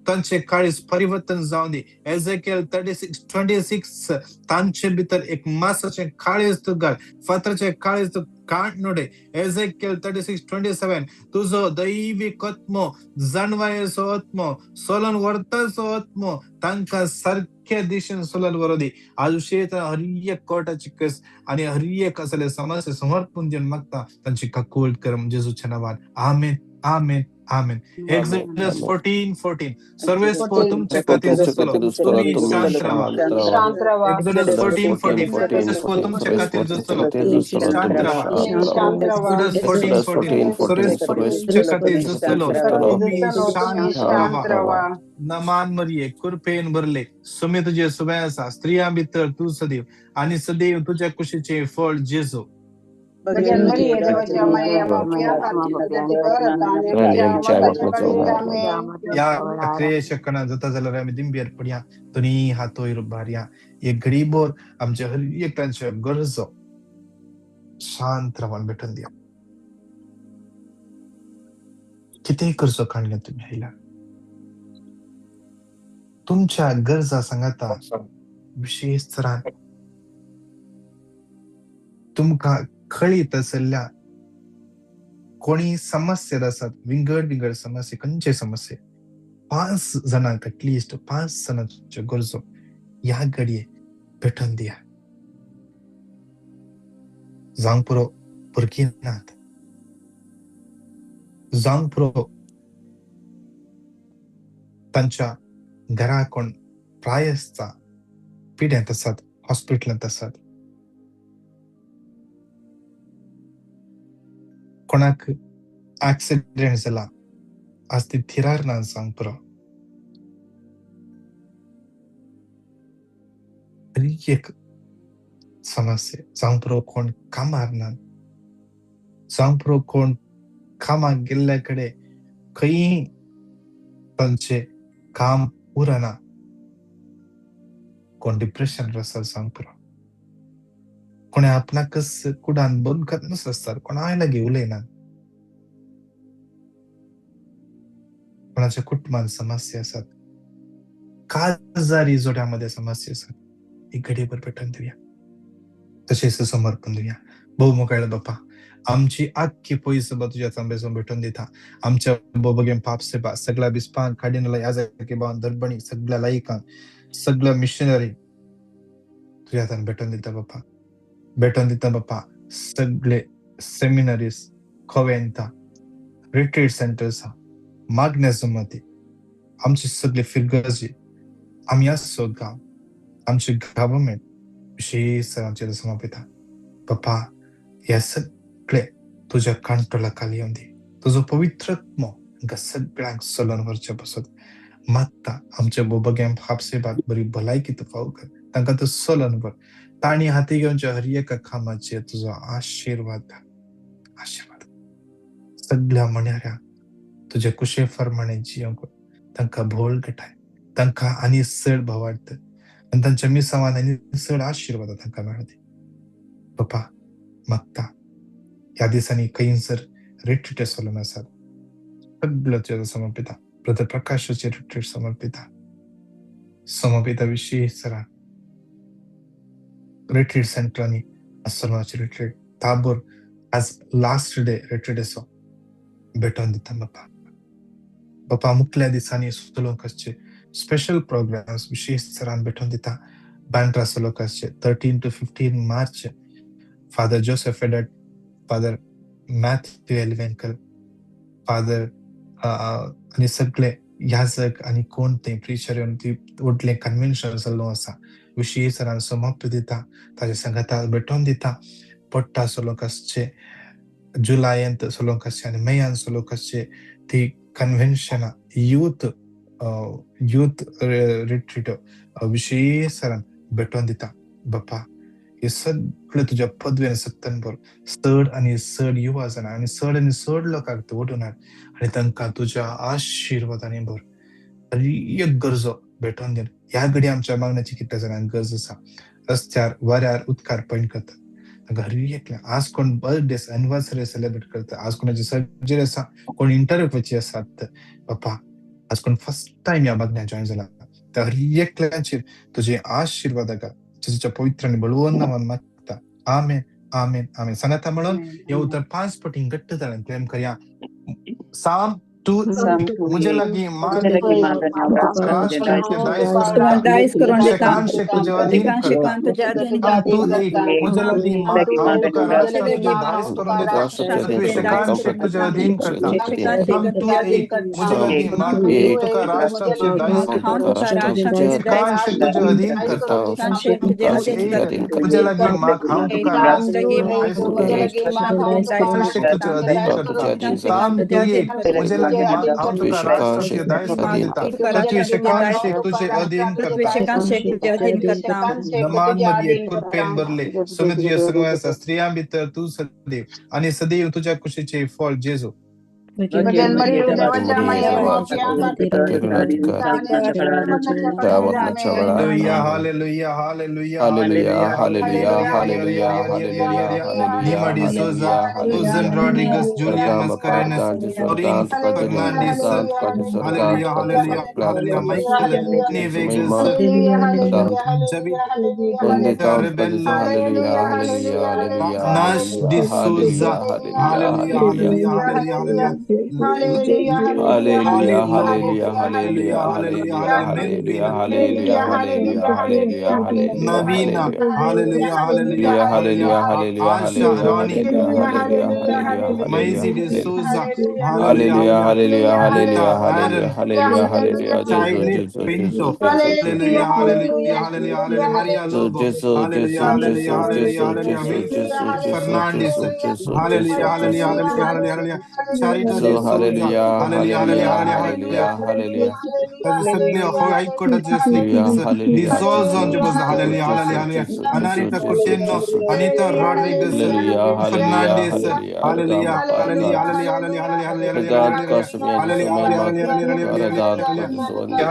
Speaker 1: तांचे काळीज परिवर्तन जावं दी. एझेकियल 36:26 तांचे भितर एक मासाचें काळीज तूं घाल, फातराचें काळीज तूं काड नुडे. एझेकियल 36:27 तुजो दैवीक आत्मो, जाणवायेचो आत्मो, सोलन व्हरताचो आत्मो तांकां सारके दिशेन सोलन व्हरूं दी. आज विशेष हर एक कोर्टाची केस आनी हर एक असले समस्या समर्पण दिवन मागता तांची काकूळ कर जेजूच्या नांवान. आमेन, आमेन, आमेन. एक्सोडस 14:14 सर्वेस्पर तुमचे खातीर झुजतलो, तुमी शांत रावा. एक्सोडस 14:14 सर्वेस्पर तुमचे खातीर झुजतलो, शांत रावा. एक्सोडस 14:14 सर्वेस्पर तुमचे खातीर झुजतलो, तुमी शांत रावा. नमान मरिये कृपेन भरले, सुमी तुजे सुबे आसा, स्त्रियां भितर तूं सदैव आनी सदैव तुज्या कुशीचें फळ जेजू. या क्रियेच्या कणा जाता जाल्यार आमी दिंबेर पडया, दोनी हात वयर उबारया. एक घडीभर आमच्या हर एकट्यांच्यो गरजो शांत रावन भेटून दिया. कितेंय करचो काडल्या तुमी आयला तुमच्या गरजा सांगाता विशेष तरान तुमकां कळीत आसल्या कोणी समस्या आसात, विंगड विंगड समस्या, खंयचे समस्या 5 जाणांक एटलिस्ट 5 जाणांच्यो गरजो ह्या घडये भेटोवन दिया. जावंक पुरो भुरगीं नात, जावंक पुरो तांच्या घरा कोण प्रायस्ता पिड्यांत आसात, हॉस्पिटलांत आसात, कोणाक एक्सिडेंट जाला आज ती थिरार ना जावंक पुरो. एक समस्या जावंक पुरो कोण कामार ना, जावंक पुरो कोण कामाक गेल्ल्या कडेन खंय तांचें काम उरना, कोण डिप्रेशन आसा जावंक पुरो, कोणे आपणाकच कुडान बंद करूनच आसतात, कोणाय लागीं उलयनात, कोणाच्या कुटुंबान समस्या आसात, काजारी जोड्यामध्ये समस्या आसात, एक घडयेभर पेटोवन दिवया, तशेंच समर्पण दिवया. भोव मोगाळ बापा आमची आख्खी पयस बा तुज्या तांबेसून भेटून दिता. आमच्या बोबगेम पाप सेवा सगळ्या बिस्पांक काडिनला याजकी बावन दर्बणी सगळ्या लायकांक सगळ्या मिशनरी तुज्या हातान भेटून दिता बापा, भेटून दिता बापा. सगळे सेमिनरीज कोवेंता रिट्रीट सेंटर्स मागण्या जमाती आमची सगळे फिरगर्जी आमी आसचो गांव आमचे गव्हर्मेंट विशेष आमचे समर्पिता पप्पा हे सगळे तुज्या कंट्रोला खाली येवन दी तुजो पवित्र आत्मो हांकां सगळ्यांक चलोवन व्हरचे पसत मागता आमच्या बोबग्यांक हापसेबाक बरी भलायकी तूं फावो कर तांकां तूं चलोवन व्हर तांणी हाती घेवच्या हर एका कामाचेर तुजो आशिर्वाद घाल आशिर्वाद सगळ्या म्हणयाऱ्यांक तुज्या कुशे फरमाणे जियोंक तांकां भोळ घटाय तांकां आनी चड भवार्थ आनी तांच्या मिसावान आनी चड आशिर्वाद तांकां मेळूं पप्पा मागता ह्या दिसांनी खंयसर रिट्रीट चलून आसात सगळ्यो तुज्या समर्पिता ब्रदर प्रकाशाचे रिट्रीट समर्पिता समर्पिता विशेष सरा रिट्रीट सेंटरांनी आसलोनाचे रिट्रीट ताबोर आज लास्ट डे रिट्रीट आसा भेटोवन दिता बाप्पा बाप्पा मुखल्या दिसांनी चलोवंक आसचे स्पेशल प्रोग्राम्स विशेष सरान भेटोवन दिता बँड्रा चलोवंक आसचे 13 to 15 March father Joseph Edet father Matthew Elvenkal father आनी सगळे याजक आनी कोण ते प्रिचर येवन ती व्हडलें कन्व्हेन्शन जाल्लो आसा विशेष सरान समाप्त दिता ताच्या सांगाता भेटोवन दिता पडटा चलोवंक आसचे जुलायंत चलोवंक आसचे आनी मेयान चलोवंक आसचे ती कन्व्हेन्शनां यूथ यूथ रिट्रीट विशेष सरान भेटोवन दिता बाप्पा हे सगळे तुज्या पदवेन सत्तन भर चड आनी चड युवा जाणां आनी चड आनी चड लोकांक तूं ओडून हाड आनी तांकां तुज्या आशिर्वादांनी भर हर एक गरजो भेटोवन दी ह्या घडी आमच्या मागण्याची कितल्या जाणांक गरज आसा रस्त्यार वाऱ्यार उदकार पयण करतात तांकां हर एकल्या आज कोण बर्थडे एनिवर्सरी सेलिब्रेट करता आज कोणाची सर्जरी आसा कोण इंटरव्यूची आसात बाप्पा आज कोण फर्स्ट टायम ह्या मागण्या जॉयन जाला त्या हर एकल्याचेर तुजे आशिर्वाद घाल जेजूच्या पवित्र आनी बळवंत नांवान मागता आमेन आमेन आमेन सांगाता म्हणून हे उतर 5 पटीं घट्ट जालें क्लेम करया साम 2 मुझे लगी मान
Speaker 6: दायज करून दिता
Speaker 1: शेकान शेक तुझे अधीन करता 2 8 मुझे लगी मान हांव तुका राष्ट्रां तुजे दायज करून दिता पृथ्वी शेकान शेक तुझे अधीन करता साम 2 8 मुझे लगी मान तुका राष्ट्रां तुजे दायज शेकान शेक तुझे अधीन करता 8 मुझे लगी मान हांव तुका राष्ट्रां शेक तुझे अधीन करता साम 2 8 मुझे लगी मान हांव तुका राष्ट्रां तुजे दायज करून दिता पृथ्वी शेकान शेक तुझे अधीन करता नमान मरिये कृपेन भरले समुद्रीय सगळ्या स्त्रियां भितर तूं सदैव आनी सदैव तुज्या कुशीचे फळ जेजू hallelujah hallelujah hallelujah
Speaker 3: hallelujah hallelujah hallelujah hallelujah
Speaker 1: Nima
Speaker 3: hallelujah
Speaker 1: D'Souza Susan Rodrigues Julian Mascarenhas Doreen Fernandes hallelujah hallelujah hallelujah Michael Tony Vegas Jabita Rebello Nash D'Souza hallelujah hallelujah hallelujah hallelujah
Speaker 3: hallelujah
Speaker 1: Holly Lobo
Speaker 3: hallelujah hallelujah
Speaker 1: hallelujah
Speaker 3: hallelujah
Speaker 1: hallelujah Melvin
Speaker 3: hallelujah hallelujah hallelujah hallelujah
Speaker 1: Naveena
Speaker 3: hallelujah
Speaker 1: hallelujah hallelujah
Speaker 3: hallelujah
Speaker 1: hallelujah
Speaker 3: hallelujah
Speaker 1: Asha
Speaker 3: hallelujah
Speaker 1: Ronnie
Speaker 3: hallelujah hallelujah
Speaker 1: Maisie
Speaker 3: hallelujah
Speaker 1: D'Souza hallelujah
Speaker 3: hallelujah
Speaker 1: hallelujah
Speaker 3: hallelujah
Speaker 1: Anita
Speaker 3: hallelujah
Speaker 1: Aaron
Speaker 3: hallelujah hallelujah Jesus
Speaker 1: Childly
Speaker 3: Jesus
Speaker 1: Pinto
Speaker 3: Jesus Jesus
Speaker 1: hallelujah hallelujah hallelujah hallelujah Maria Lobo
Speaker 3: Jesus
Speaker 1: hallelujah
Speaker 3: Jesus
Speaker 1: hallelujah
Speaker 3: Jesus
Speaker 1: hallelujah
Speaker 3: Jesus
Speaker 1: hallelujah
Speaker 3: Jesus
Speaker 1: Wilson
Speaker 3: Jesus Jesus
Speaker 1: Fernandes
Speaker 3: Jesus
Speaker 1: hallelujah
Speaker 3: Jesus
Speaker 1: hallelujah
Speaker 3: Jesus
Speaker 1: hallelujah hallelujah hallelujah Charito
Speaker 3: so
Speaker 1: D'Souza
Speaker 3: hallelujah
Speaker 1: hallelujah hallelujah
Speaker 3: hallelujah
Speaker 1: hallelujah hallelujah
Speaker 3: hallelujah hallelujah
Speaker 1: ताजे सगळे हायकोर्टाचे
Speaker 3: hallelujah
Speaker 1: slips
Speaker 3: hallelujah
Speaker 1: डिसोझांचे
Speaker 3: Jesus
Speaker 1: बस hallelujah
Speaker 3: Jesus
Speaker 1: hallelujah hallelujah
Speaker 3: Jesus
Speaker 1: Anarita
Speaker 3: Jesus
Speaker 1: Coutinho
Speaker 3: Jesus
Speaker 1: Anita Rodrigues
Speaker 3: hallelujah hallelujah
Speaker 1: Fernandes
Speaker 3: hallelujah
Speaker 1: hallelujah
Speaker 3: रगाम
Speaker 1: hallelujah
Speaker 3: पारदान
Speaker 1: hallelujah hallelujah hallelujah hallelujah
Speaker 3: प्रदांत का
Speaker 1: hallelujah
Speaker 3: समय
Speaker 1: hallelujah
Speaker 3: जसो महिमा
Speaker 1: hallelujah hallelujah hallelujah
Speaker 3: प्रदांत का
Speaker 1: hallelujah
Speaker 3: जसो Vandita
Speaker 1: hallelujah
Speaker 3: उसका
Speaker 1: hallelujah
Speaker 3: जसो
Speaker 1: hallelujah
Speaker 3: Vandita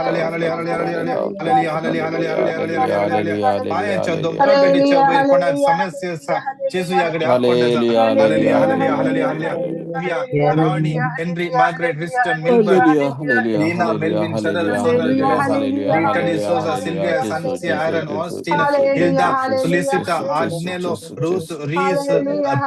Speaker 1: hallelujah
Speaker 3: उसका
Speaker 1: hallelujah
Speaker 3: hallelujah
Speaker 1: hallelujah hallelujah
Speaker 3: hallelujah
Speaker 1: पांयाच्या
Speaker 3: hallelujah
Speaker 1: दोमरापेटीच्या वयर कोणाक समस्या आसा जेजू ह्या कडेन आपोवंक
Speaker 3: hallelujah
Speaker 1: hallelujah
Speaker 3: hallelujah
Speaker 1: hallelujah
Speaker 3: hallelujah
Speaker 1: hallelujah
Speaker 3: hallelujah
Speaker 1: Divya Rani Henry Margaret Winston Milburn
Speaker 3: hallelujah hallelujah
Speaker 1: Leena
Speaker 3: hallelujah
Speaker 1: Melvin Cheryl
Speaker 3: hallelujah
Speaker 1: Sonal
Speaker 3: hallelujah
Speaker 1: Teresa
Speaker 3: hallelujah
Speaker 1: Rita
Speaker 3: hallelujah
Speaker 1: D'Souza
Speaker 3: hallelujah
Speaker 1: Sylvia
Speaker 3: Jesus
Speaker 1: Sancia
Speaker 3: Jesus
Speaker 1: Aaron
Speaker 3: Jesus
Speaker 1: Austin
Speaker 3: Jesus
Speaker 1: Hilda
Speaker 3: Jesus
Speaker 1: Solicita
Speaker 3: Jesus
Speaker 1: Agnelo
Speaker 3: Jesus
Speaker 1: Ruth
Speaker 3: Jesus
Speaker 1: Rees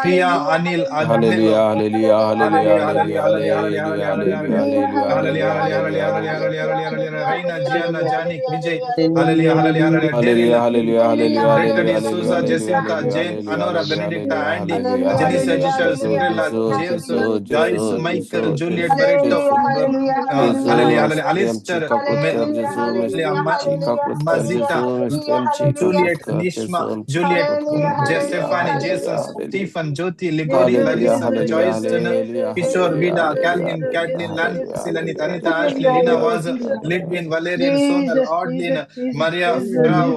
Speaker 1: Priya Anil Agnelo
Speaker 3: hallelujah hallelujah
Speaker 1: hallelujah
Speaker 3: hallelujah
Speaker 1: hallelujah hallelujah
Speaker 3: hallelujah
Speaker 1: hallelujah
Speaker 3: hallelujah
Speaker 1: hallelujah
Speaker 3: hallelujah
Speaker 1: hallelujah
Speaker 3: hallelujah
Speaker 1: hallelujah hallelujah hallelujah Raina Gianna Janik Vijay hallelujah hallelujah hallelujah
Speaker 3: hallelujah
Speaker 1: Daryl
Speaker 3: hallelujah hallelujah
Speaker 1: Rita
Speaker 3: hallelujah
Speaker 1: D'Souza
Speaker 3: hallelujah
Speaker 1: Jacinta
Speaker 3: hallelujah
Speaker 1: Jane
Speaker 3: hallelujah
Speaker 1: Anora
Speaker 3: hallelujah
Speaker 1: Benedicta,
Speaker 3: hallelujah,
Speaker 1: Andy,
Speaker 3: hallelujah,
Speaker 1: Jenisa,
Speaker 3: hallelujah.
Speaker 1: Giselle,
Speaker 3: Gesù,
Speaker 1: Cinderella,
Speaker 3: Gesù,
Speaker 1: James,
Speaker 3: Gesù,
Speaker 1: Joyce,
Speaker 3: Gesù,
Speaker 1: Michael,
Speaker 3: Gesù,
Speaker 1: Juliet,
Speaker 3: Gesù,
Speaker 1: Barreto,
Speaker 3: Gesù.
Speaker 1: Hallelujah,
Speaker 3: Gesù,
Speaker 1: hallelujah,
Speaker 3: आमची
Speaker 1: Alistair,
Speaker 3: काकूत कर जेजू, आमची काकूत कर
Speaker 1: Mazita,
Speaker 3: जेजू, आमची काकूत
Speaker 1: Juliet,
Speaker 3: कर
Speaker 1: Nishma,
Speaker 3: जेजू, आमची
Speaker 1: Juliet,
Speaker 3: काकूत कर. Hallelujah,
Speaker 1: Jessefani,
Speaker 3: hallelujah,
Speaker 1: Jason,
Speaker 3: hallelujah.
Speaker 1: Stephen, Jyoti, Ligori,
Speaker 3: hallelujah,
Speaker 1: Larissa,
Speaker 3: hallelujah,
Speaker 1: Joyston,
Speaker 3: hallelujah,
Speaker 1: Kishore,
Speaker 3: hallelujah,
Speaker 1: Vida,
Speaker 3: hallelujah,
Speaker 1: Calvin,
Speaker 3: hallelujah,
Speaker 1: Catlin,
Speaker 3: hallelujah,
Speaker 1: Lancy, Lanit,
Speaker 3: hallelujah,
Speaker 1: Anita, Ashley, Lina Vaz, Lidwin, Valerian, Sonal, Audlin, Maria, Frau,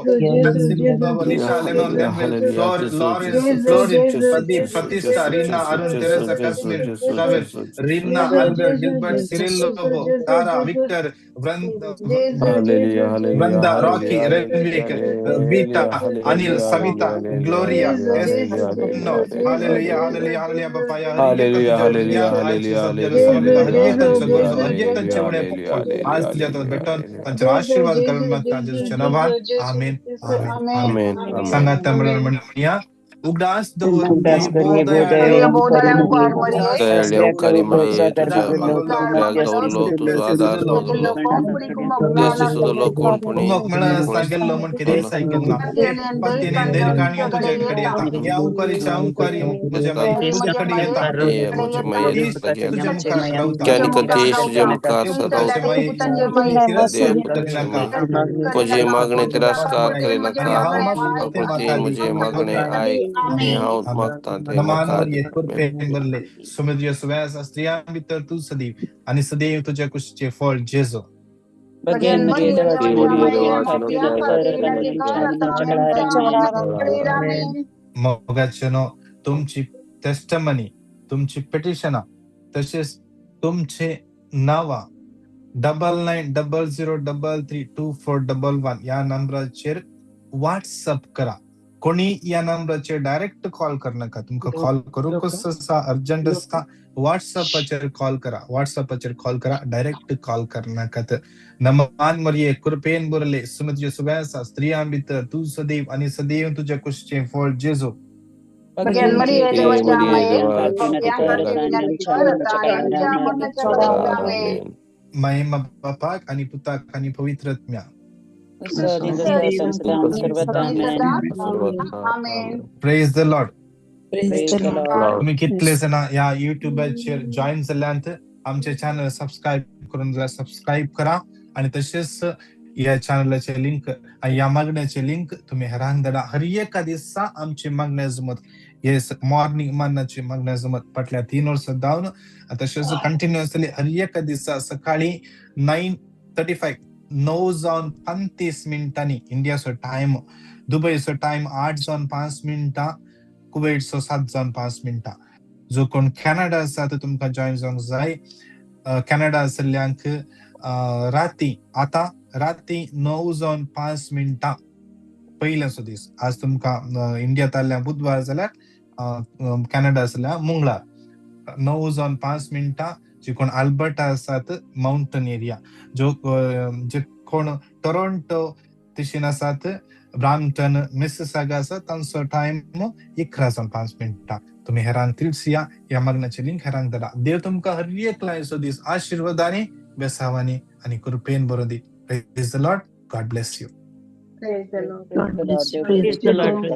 Speaker 1: Nancy, Lobo,
Speaker 3: hallelujah,
Speaker 1: Nisha, Lennon,
Speaker 3: hallelujah,
Speaker 1: Denville,
Speaker 3: hallelujah. Gesù,
Speaker 1: Lawrence,
Speaker 3: Gesù,
Speaker 1: Florin,
Speaker 3: Gesù, Gesù,
Speaker 1: Pradeep,
Speaker 3: Gesù,
Speaker 1: Pratishta,
Speaker 3: Gesù,
Speaker 1: Rina,
Speaker 3: Gesù,
Speaker 1: Arun,
Speaker 3: Gesù,
Speaker 1: Teresa,
Speaker 3: Gesù,
Speaker 1: Kashmir,
Speaker 3: Gesù,
Speaker 1: Travel,
Speaker 3: Gesù, Gesù,
Speaker 1: Rimna,
Speaker 3: Gesù.
Speaker 1: Albert, Gilbert, Cyril Lobo, Tara, Victor,
Speaker 3: Hallelujah, hallelujah,
Speaker 1: Vranda, Rocky,
Speaker 3: hallelujah,
Speaker 1: Renwick, Vita,
Speaker 3: hallelujah,
Speaker 1: Anil,
Speaker 3: hallelujah,
Speaker 1: Savita,
Speaker 3: hallelujah,
Speaker 1: Gloria,
Speaker 3: hallelujah,
Speaker 1: S.
Speaker 3: hallelujah,
Speaker 1: No,
Speaker 3: hallelujah,
Speaker 1: hallelujah, hallelujah, hallelujah, बापा, हर एक
Speaker 3: hallelujah,
Speaker 1: तुझ्या
Speaker 3: hallelujah,
Speaker 1: उद्यान आयचे
Speaker 3: hallelujah,
Speaker 1: सध्या
Speaker 3: hallelujah,
Speaker 1: समर्पित हर
Speaker 3: hallelujah,
Speaker 1: एक तांचो गरजो हर एक
Speaker 3: hallelujah,
Speaker 1: तांचे उणे
Speaker 3: hallelujah,
Speaker 1: पोल आज
Speaker 3: hallelujah,
Speaker 1: तुझ्या
Speaker 3: hallelujah,
Speaker 1: भेटून
Speaker 3: hallelujah.
Speaker 1: तांचेर आशीर्वाद करून मागता जेजूच्या नांवान आमेन, आमेन, आमेन.
Speaker 3: आमेन, आमेन.
Speaker 1: सांगात म्हणून म्हणया उगडास दवर
Speaker 4: उगडास
Speaker 1: भोव
Speaker 4: करिये
Speaker 1: दयाळे
Speaker 4: भोव दयाळू
Speaker 3: दयाळे उपकारी मये तुझ्या
Speaker 1: मागलो
Speaker 3: आपल्याक दवरलो तुजो आदार मागलो देशी सुदलो कोणपणी
Speaker 1: उमक मेळनासतना गेल्लो म्हण कितेंय सायकेल ना पत्तीने धैर्य काणयो तुजे कडेन येता ह्या उपकारीच्या उपकारी म्हज्या माई तुजे कडेन येता
Speaker 3: ये म्हजे माये
Speaker 1: तीस
Speaker 3: तुगे
Speaker 1: तुज्या मुखार रावता
Speaker 3: ज्ञानी कंतेश तुजे मुखार
Speaker 1: उपकाराचे
Speaker 3: सदां
Speaker 1: माई
Speaker 3: देव
Speaker 1: तिरस्कार
Speaker 3: पुताचे
Speaker 1: करिनाका
Speaker 3: माई म्हजे मागणे तिरस्कार
Speaker 1: आनी
Speaker 3: करिनाका
Speaker 1: हांव मागता तें
Speaker 3: पूण
Speaker 1: म्हाका
Speaker 3: तें
Speaker 1: दी
Speaker 3: म्हजें मागणें आयक आनी हांव
Speaker 1: आमेन.
Speaker 3: मागतां तें
Speaker 1: नमान
Speaker 3: म्हाका दी.
Speaker 1: मरिये कृपेन भरले सुमद्य सुव्यास स्त्रियां भितर तूं सदैव आनी सदैव तुज्या कुशीचें फळ जेजू.
Speaker 4: मरिये देवाची
Speaker 3: मरिये
Speaker 4: माये
Speaker 3: देवाची
Speaker 1: मोगाचेनो तुमची टेस्टमनी तुमची पिटिशनां तशेंच तुमचे नांवां 9900332411 ह्या नंबराचेर व्हॉट्सअप करा. कोणी ह्या नंबराचेर डायरेक्ट कॉल करनाका, तुमकां कॉल करूंकच आसा अर्जंट आसता व्हॉट्सअपाचेर कॉल करा, व्हॉट्सअपाचेर कॉल करा, डायरेक्ट कॉल करनाकात. नमान मरिये कृपेन भरले सुमतिचे सुव्यासा स्त्रियां भितर तूं सदैव आनी सदैव तुज्या कुशीचें फळ जेजू.
Speaker 3: आमेन.
Speaker 1: महिमा बापाक आनी पुताक आनी पवित्र आत्म्या. Praise the Lord. तुम्ही कितले जाणां ह्या युट्यूबाचेर जॉईन जाल्यांत आमचे चॅनल सबस्क्रायब करून जाल्यार सबस्क्रायब करा आनी तशेंच ह्या चॅनलाचे लिंक आनी ह्या मागण्याचे लिंक तुमी हेरांक धाडा. हर एका दिसा आमची मागण्या जमत हे मॉर्निंग मान्नाची मागण्या जमत फाटल्या 3 वर्सां जावन तशेंच कंटिन्युअसली हर एका दिसा सकाळी 9:35 9 जावन 35 मिनटांनी इंडियाचो टायम, दुबयचो टायम 8 जावन 5 मिनटां, कुवेटचो 7 जावन 5 मिनटां. जो कोण कॅनडा आसा तो तुमकां जॉईन जावंक जाय. कॅनडा आशिल्ल्यांक राती आतां राती 9 जावन 5 मिनटां पयल्याचो दीस आज तुमकां इंडियांत आसल्या बुधवार जाल्यार कॅनडा आसल्या मंगळार 9 जावन 5 मिनटां. जे कोण आल्बर्टा आसात माउंटन एरिया, जो जे कोण टोरोंटो दिशेन आसात ब्राम्पटन मिसिसागा आसा तांचो टायम 11 जावन 5 मिनटां. तुमी हेरांक तिळसिया ह्या मागण्याचे लिंक हेरांक धाडा. देव तुमकां हर एकल्याचो दीस आशिर्वादांनी बेसावांनी आनी कृपेन भरून दी. Praise the Lord. God bless you.
Speaker 2: Praise the Lord.
Speaker 4: Praise the Lord.